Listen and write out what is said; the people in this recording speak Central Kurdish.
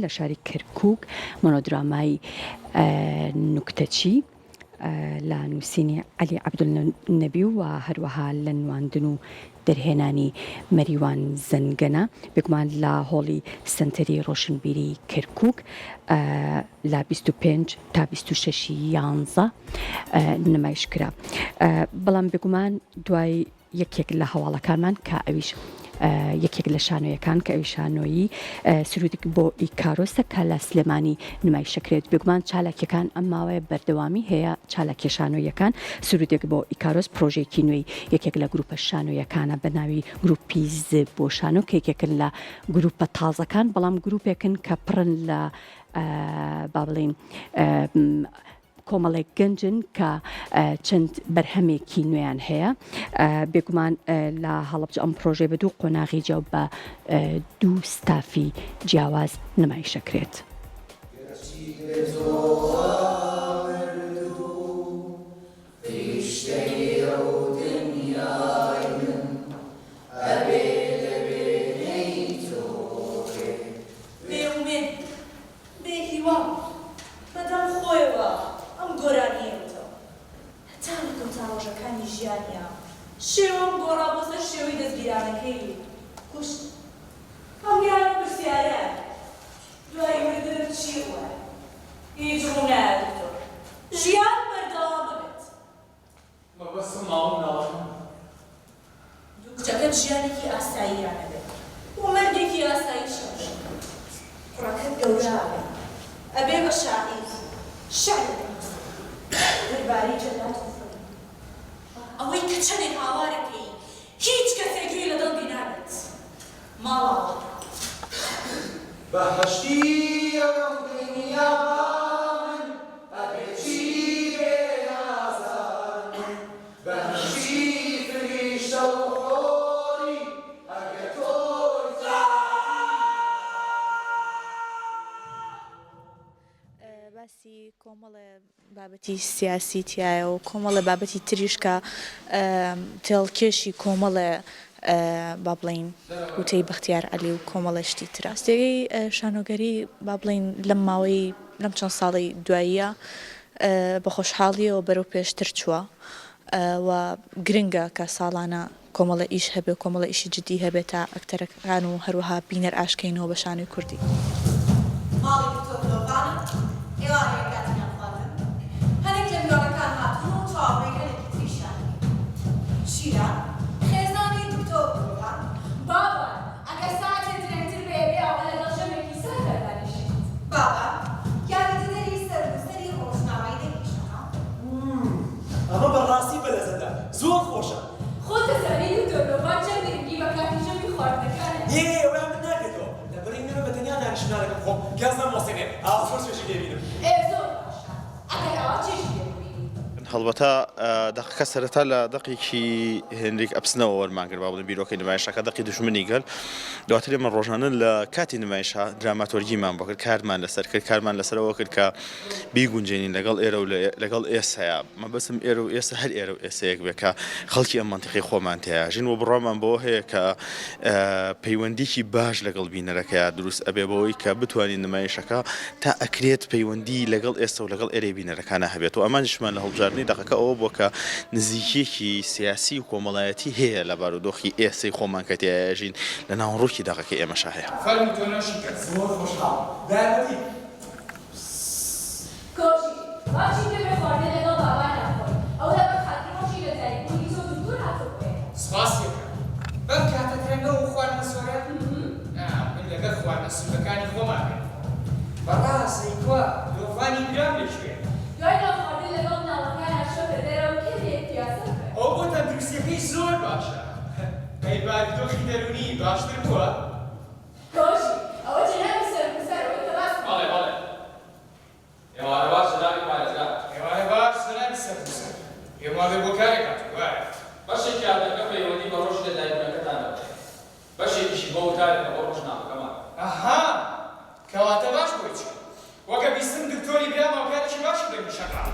لە شاری کەرکووک مۆنۆدرامای نوکتەچی لە نووسینی عەلی عەبدولنەبی و هەروەها لە نواندن و دەرهێنانی مەریوان زەنگەنە، بێگومان لە هۆڵی سەنتەری ڕۆشنبیری کەرکووک لە 25 تا 26 یانزە نمایش کرا. بەڵام بێگومان دوای یەکێک لە هەواڵەکانمان کە ئەویش یەکێک لە شانۆیەکان کە ئەوی شانۆیی سرودێک بۆ ئیکارۆسە کە لە سلێمانی نمایشەکرێت بێگومان چالاکیەکان ئەم ماوەیە بەردەوامی هەیە چالاکیە شانۆیەکان سرودێک بۆ ئیکارۆس پرۆژێکی نوێی یەکێک لە گروپە شانۆیەکانە بە ناوی گروپی ز بۆ شانۆ کە یەکێکن لە گروپە تازەکان بەڵام گروپێکن کە پڕن لە با بڵین کۆمەڵێک گەنجن کە چەند بەرهەمێکی نوێیان هەیە بێگومان لە هەڵەبجە ئەم پرۆژەی بە دوو قۆناغی جیا و بە دوو ستافی جیاواز نمایشەکرێت. بێ هیوا بوو. بە دەم خۆیەوە ئەم گۆرانییەی وتەوە. هەتا لە کۆتا ڕۆژەکانی ژیانیا شێوەم گۆڕا بۆ سەر شێوەی دەزگیرانەکەی و کوشتم. هەموویان ئەو پرسیارەیان کرد. دوای مردنم چی ڕووئەیات؟ هیچ ڕوو نایات دکتۆر. ژیان بەردەوام ئەبێت. مەبەستم ماڵ و مناڵەکەم بوو. دوو کچەکەت ژیانێکی ئاساییان ئەبێت و مەرگێکی ئاساییشیان ژیان. کوڕەکەت گەورە ئەبێت ئەبێ بە شاعیر، شعرێک ئەنووسێت دەربارەی جەلاد و خوێن. ئەوەی کە چەنێک هاوارەکەی هیچ کەسێ گوێی لە دەنگی نابێت. ماڵئاوا. بەهەشتی ئەو دنیا با من ئەبێ چی بێ نازار من بەهەشتی فریشتە و حۆری ئەگەر تۆی باسی کۆمەڵێ بابەتی سیاسی تیایە و کۆمەڵێ بابەتی تریش کە تێڵکێشی کۆمەڵێ با بڵێین وتەی بەختیار عەلی و کۆمەڵێ شتی ترە. ڕاستیەکەی شانۆگەری با بڵێین لەم ماوەی لەم چەند ساڵەی دواییە بە خۆشحاڵیەوە بەرەو پێشتر چووە و گرنگە کە ساڵانە کۆمەڵە ئیش هەبێ و کۆمەڵە ئیشی جدی هەبێ تا ئەکتەرەکان و هەروەها بینەر ئاشکەینەوە بە شانۆی کوردی. ماڵی دکتۆر دۆڤانم، ئێوارەیە کاتی نان خواردن، هەنێک لە میوانەکان هاتوون و چاوەڕێی هەنێکی تریشیان دەکەین. شیلان، خێزانی دکتۆر دۆڤان. بابان، ئەگەر سەعاتێ درەنگتر بێ ئەبێ ئاوا لەگەڵ ژەمێکی ساردا دانیشیت. بابان، یاریدەدەری سەرنووسەری ڕۆژنامەی دەنگی شەقام. ئەمە بەڕاستی بەلەزەتە زۆر خۆشە. خۆت دەزانی دکتۆر لۆڤان چەند گرنگی بە کاتی ژەمی خواردنەکان ئەدات. ئێ ئەوەیان من ناگرێتەوە لەبەرئەوەی من بە تەنیا دانیشم نانەکەم بخۆم پیاز نامۆسێنێ ئاوا زۆر چێژی لێ بینم. ئێ زۆر باشە ئەگەر ئاوا چێژی لێ ببینی. هەڵبەتە دەقەکە سەرەتا لە دەقێکی هێنریک ئەپسنەوە وەرمان کرد با بڵێین بیرۆکەی نمایشەکە دەقی دوژمنی گەل دواتر ئێمە ڕۆژانە لە کاتی نمایشە دراماتۆرگیمان بۆ کرد کارمان لەسەر کرد کارمان لەسەرەوە کرد کە بیگونجێنین لەگەڵ ئێرە و لەگەڵ ئێسەیا، مەبەستم ئێرە و ئێسە هەر ئێرە و ئێسەیەک بێ کە خەڵکی ئەم مەنتیقەی خۆمان تێیا ژین و بڕوامان بەوە هەیە کە پەیوەندیکی باش لەگەڵ بینەرەکەیا دروست ئەبێ بەوەی کە بتوانین نمایشەکە تا ئەکرێت پەیوەندی لەگەڵ ئێستا و لەگەڵ ئێرەی بینەرەکانا هەبێت و ئامانجیشمان لە هەڵبژاردنی دەقەکە ئەوە بووە کە نزیکیەکی سیاسی و کۆمەڵایەتی هەیە لە بارودۆخی ئێسەی خۆمان کە تێیا ئەژین لە ناوەڕۆکی دەقەکەی ئێمەشا هەیە. فەرموو تۆ نۆشی کە. زۆر خۆشحاڵم بە یارمەتیت. کۆشی، با چیتر بێ خواردن لەگەڵ بابا ناخۆین، ئەو لەبەر خاتری ڕۆژی لەدایک بوونی تۆ دکتۆر هاتووە بۆ ئێرە. سپاسی ئەکەم. بەم کاتە درەنگە و خواردنە سۆرە؟ نا، من لەگەڵ خواردنە سوورەکانی خۆما ئەمێنمەوە. بەڕاست ئەی کوا لۆڤانی برام لە کوێیە؟ دوای نانخواردن لەگەڵ مناڵەکانا چۆتە دەرەوە کەمێک پیاسە بکەن. ئەوە بۆ تەندروستیەکەی زۆر باشە. ئەی بارودۆخی دەروونی باشتر بووە؟ کۆشی، ئەوە جەنابی سەرنووسەر، ئەوەی کە باست بەڵێ، کرد. بەڵێ. ئێوارە باش جەنابی پارێزگار. ئێوارە باش جەنابی سەرنووسەر. پێم وابێ بۆ کارێک هاتووی، وایە؟ بەشێکی هاتنەکە پەیوەندی بە ڕۆژی لەدایکبوونەکەتانەوە هەیە. بەشێکیشی بۆ وتارێکە بۆ ڕۆژنامەکەمان. ئەها! کەواتە باش بۆی چووی. وەک ئەبیستم دکتۆری برام هاوکارێکی باشی دەنگی شەقام.